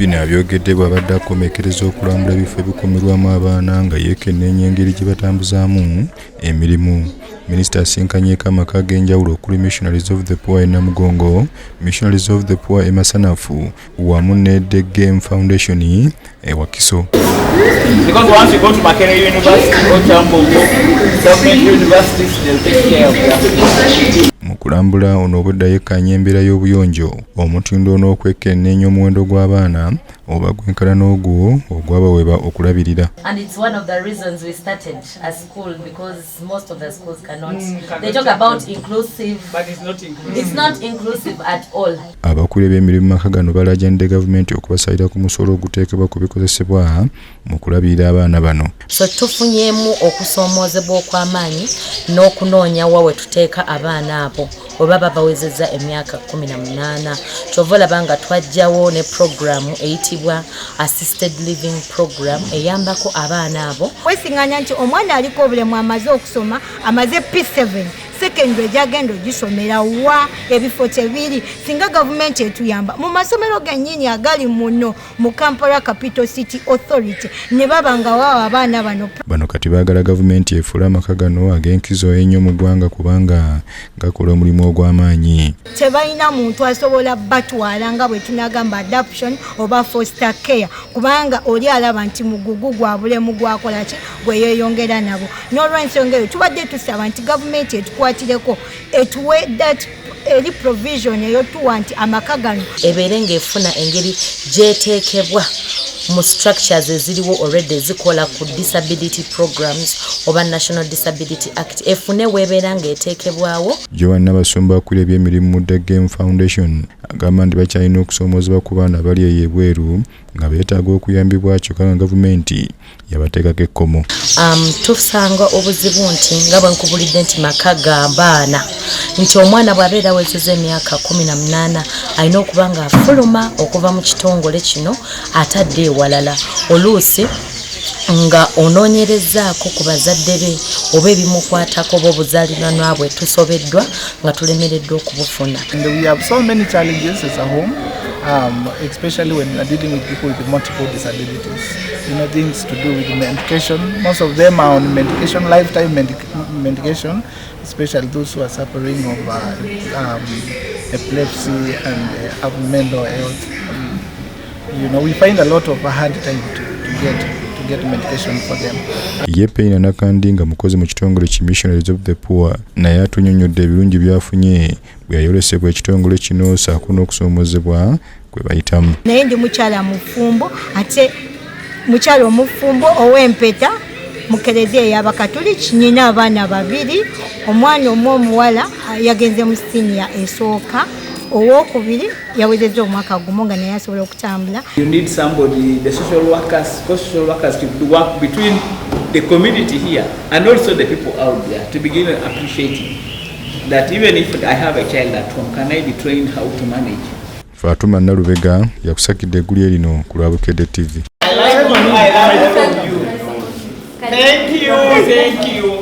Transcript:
Bino abyogedde bw'abadde akomekkereza okulambula ebifo ebikuumirwamu abaana nga yeekenneenya engeri gye batambuzaamu emirimu. Minisita asinkanyeeko amaka ag'enjawulo okuli Missionaries of the Poor e Namugongo, Missionaries of the Poor e Masanafu wamu ne The Game Foundation e Wakiso. Because once you go to Makerere University or Kyambogo, government universities, they'll take care of their Mu kulambula ono obwedda yekkaanya embeera y'obuyonjo, omutindo n'okwekenneenya omuwendo gw'abaana oba gwenkana n'ogwo ogwabaweebwa okulabirira. And it's one of the reasons we started a school, because most of the schools cannot. They talk about inclusive, But it's not inclusive. It's not inclusive at all. Abakulira b'emirimu mu maka gano balaajanidde gavumenti okubasalira ku musolo oguteekebwa ku bikozesebwa mu kulabirira abaana bano. So tufunyeemu okusoomoozebwa okw'amaanyi n'okunoonya wa we tuteeka abaana abo bwe baba bawezezza emyaka 18. Kyova olaba nga twajjawo ne puroguramu eyitibwa Assisted Living Program eyambako abaana abo. Kwesiŋŋanya nti omwana aliko obulemu amaze okusoma, amaze P7, secondary gyagenda ogisomera wa? Ebifo tebiri. Singa gavumenti etuyamba mu masomero gennyini agali muno mu Kampala Capital City Authority ne baba nga wawa abaana bano. Bano kati baagala gavumenti efuule amaka gano ag'enkizo ennyo mu ggwanga kubanga gakola omulimu ogw'amaanyi. Tebalina muntu asobola batwala nga bwe tunagamba adoption oba foster care, kubanga oli alaba nti mugugu gwa bulemu gwakola ki gwe yeeyongera nabo. N'olwensonga eyo tubadde tusaba nti gavumenti etukwatireko, etuwe that eri provision eyotuwa nti amaka gano ebeere ng'efuna engeri gy'eteekebwa mu structures eziriwo already ezikola ku disability programs oba National Disability Act, efune weebeera ng'eteekebwawo. Joan Nabasumba akulira ebyemirimu mu The Game Foundation agamba nti bakyalina okusoomoozebwa ku baana abali eyo ebweru nga beetaaga okuyambibwa, kyokka nga gavumenti yabateekako ekkomo. Tusanga obuzibu nti nga bwe nkubulidde nti maka ga baana, nti omwana bw'abeera awezezza emyaka 18 alina okuba ng'afuluma okuva mu kitongole kino atadde ewalala. Oluusi nga onoonyerezaako ku bazadde be oba ebimukwatako oba obuzaaliranwa bwe, tusobeddwa nga tulemereddwa okubufuna. And we have so many challenges as a home, especially when you are dealing with people with multiple disabilities. Things to do with medication. Most of them are on medication, lifetime medication, especially those who are suffering of epilepsy and have mental health. We find a lot of hard time to get medication for them. Ye Peina Nakandi nga mukozi mu kitongole ki Missionaries of the Poor naye atunyonnyodde ebirungi by'afunye bwe yayolesebwa ekitongole kino ssaako n'okusoomoozebwa kwe bayitamu. Naye ndi mukyala mufumbo, ate mukyala omufumbo ow'empeta mu kereziya ey'Abakatuliki. Nyina abaana babiri, omwana omu omuwala yagenze mu siniya esooka, owokubiri yawezezza omwaka gumu nga naye asobola okutambula. You need somebody, the social workers, because social workers to do work between the community here and also the people out there to begin appreciating that even if I have a child at home, can I be trained how to manage? Fatuma Nalubega yakusakidde eggulire lino ku lwa Bukedde TV. I like you, I learn from you. Thank you, thank you.